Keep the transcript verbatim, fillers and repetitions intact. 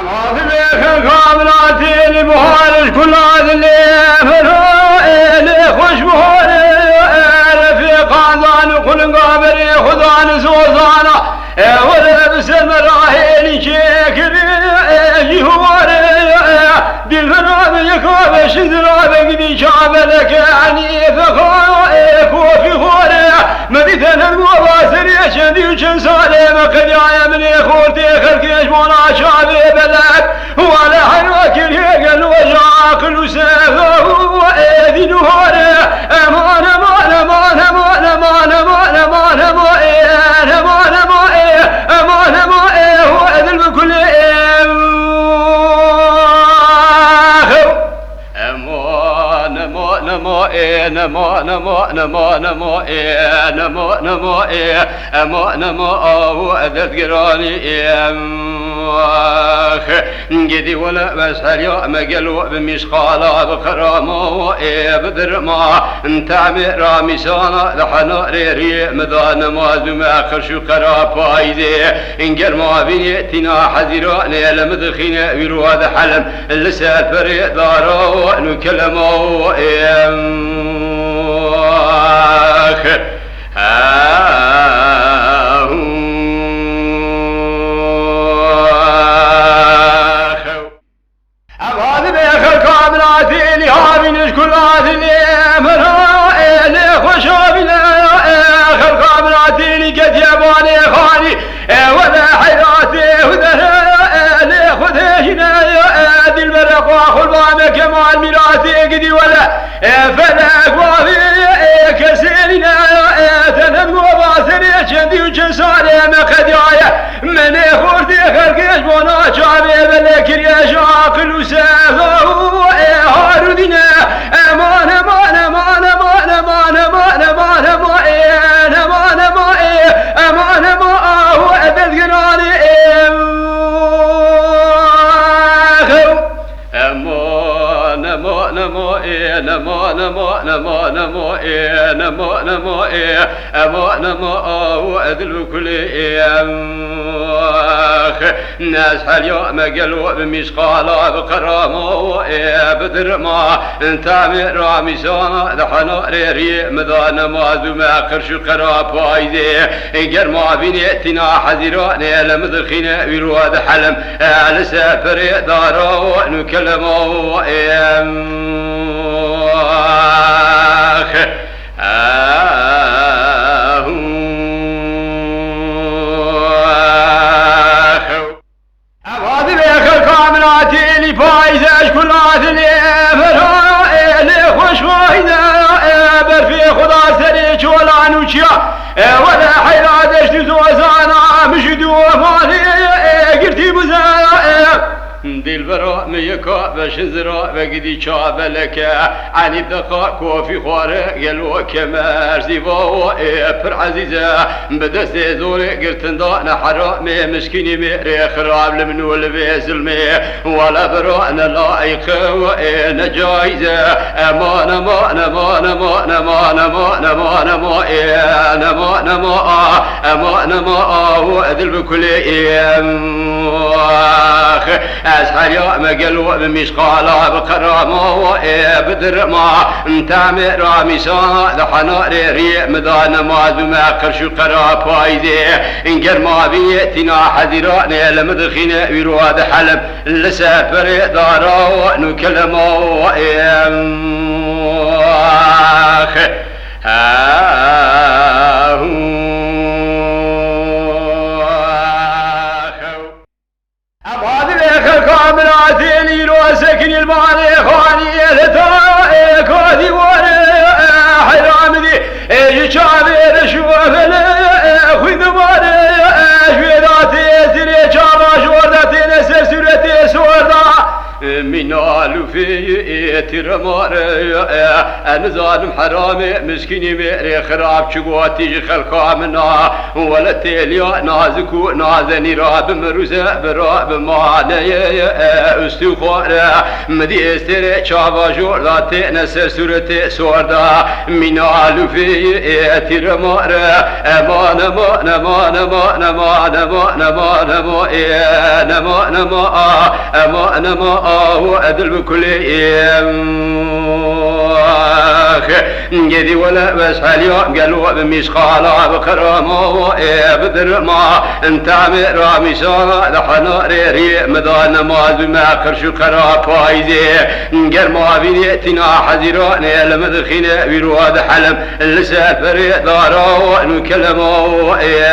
Axivê xelka milatê li buhar ji kula dilê fero ê lê xweş buhorê ê refê qandan û qulinga berê xudan zozana. Ê were bi ser me rahêlî çêkirê ê jî huwarê ê dilbera be yeka be şindira be gidî çaveleke enî fexa ê kofî xorê. Me dîte nergo ba serê çendî û çend salê me qediyaye min ê xortê xelkê ji bona çavê belek. Wale heyra kiriye gel weja aqil û sefa û ê dîn û hore. Eman, eman, eman, eman, eman, eman, eman, eman, ê, eman, eman, ê, eman, eman, ê, hu edil bi kulê, ê, xew. Eman, eman, eman, ê, eman, eman, eman, eman, ê, eman, eman, ê, eman, eman, ahu edil giranî, ê, em, ax. Gidî wele mezheriya me gelo bi mîşqala, bi qerama ê bi dirma. Temê ramîsana di henarê riyê min de nema zû me qirş û qera payîzê. Germa vînê tîna hezîranê li min dixîne wî ro dihelim. Li ser perê dara û nû kelema ê. Ax. Ev hadimê xelka milatê li havîn ji kula dilê mera ê lê xweş havîne ê xelka milatê li ketiye banê xanî ê wele heyratê hudere ê lê xwedê jîne ê dilbere xwa xulba me kemal mîratê gidî wele. Ê felek wavê ê kesê nîne, ê tenet gova serê çendî û çend salê me qediyaye. Menê xortê xelkê ji bona çavê belek kiriye ji aqil û sefa û ê harûdîne. Eman, eman, eman, eman, eman, eman, eman, eman, ê, eman, eman, ê, eman, eman, ahu edil giranê, ê, xew. Eman, eman, eman, ê, eman, eman, eman, eman, ê, eman, eman, ê, eman, eman, ahu edil bi kulê, ê, em, ax. Ez heriya me gelo bi mîşqala, bi qerama, ê, bi dirma, temê ramîsana, di henarê riyê min de nema zû me qirş û qera payîzê. Germa vînê tîna hezîranê li min dixîne wî ro dihelim. Li ser perê dara û nû kelema û êm. Ax. Ahu. Ax. Ev hadimê xelka milatê li payîze ji kula dilê fera ê lê xweş fayde ê berfê xweda serê çolan û çiya ê wele heyra deşt û zozana min ji dû malê ê girtî bize ê. Dilbera min yeka be şinzira be gidî çaveleke. Enî deqa kofî xware gelo kemer zîva û ê pir ezîze. Bi destê zorê girtin dane heramê miskînî mêrê xirab li min û li vê zilmê. Wele bira ne layiqe û ê ne cayîze. Eman, eman, eman, eman, eman, eman, eman, eman, ê, eman, eman, a, eman, eman, a, û edil bi kulê ê, em, ax. Ez heriya me gelo bi mîşqala, bi qerama û ê bi dirma. Temê ramîsa di henarê riyê min de nema zû me qirş û qera payîzê. Germa vî tîna hezîranê li min dixîne wî ro dihelim. Li ser perê dara û nû kelema û êm. Ax. Ahu. Ax. Ev hadimê xelka milatê îro sekinî li malê xanî ê li ta ê kadî ware ê heyra min dî ê ji çavê re şûvele ê xwî dibare ê ji wê datê zirê çava ji orda têne ser sûretê sorda. Ê Mîna lûfê yê tîremare ye, e, e, nizanim heramê, miskînî mêrê xirab çi gotî ji xelka min a. Wele têliya nazik û nazenî ra bi mirûze bira bi maneyê ye, e, ustûxware. Mi dî êstêrê çava jor da têne ser sûretê sor da. Mîna lûfê yê tîremare. Ema nema, nema, nema, nema, nema, nema, nema, ê, nema, nema, a, ema, nema, a, û edil bi kulê, ê, ax. Gedî wele wes helya gelo bi mîşqala bi qerama, ê, bi dirma, tamê ra mîşana di henarê rî mi da nemaz bi me qirş û qera payîzê. Germa vînê tîna hezîranê li min dixîne, wî ro dihelim li ser perê dara û nû kelema û ê.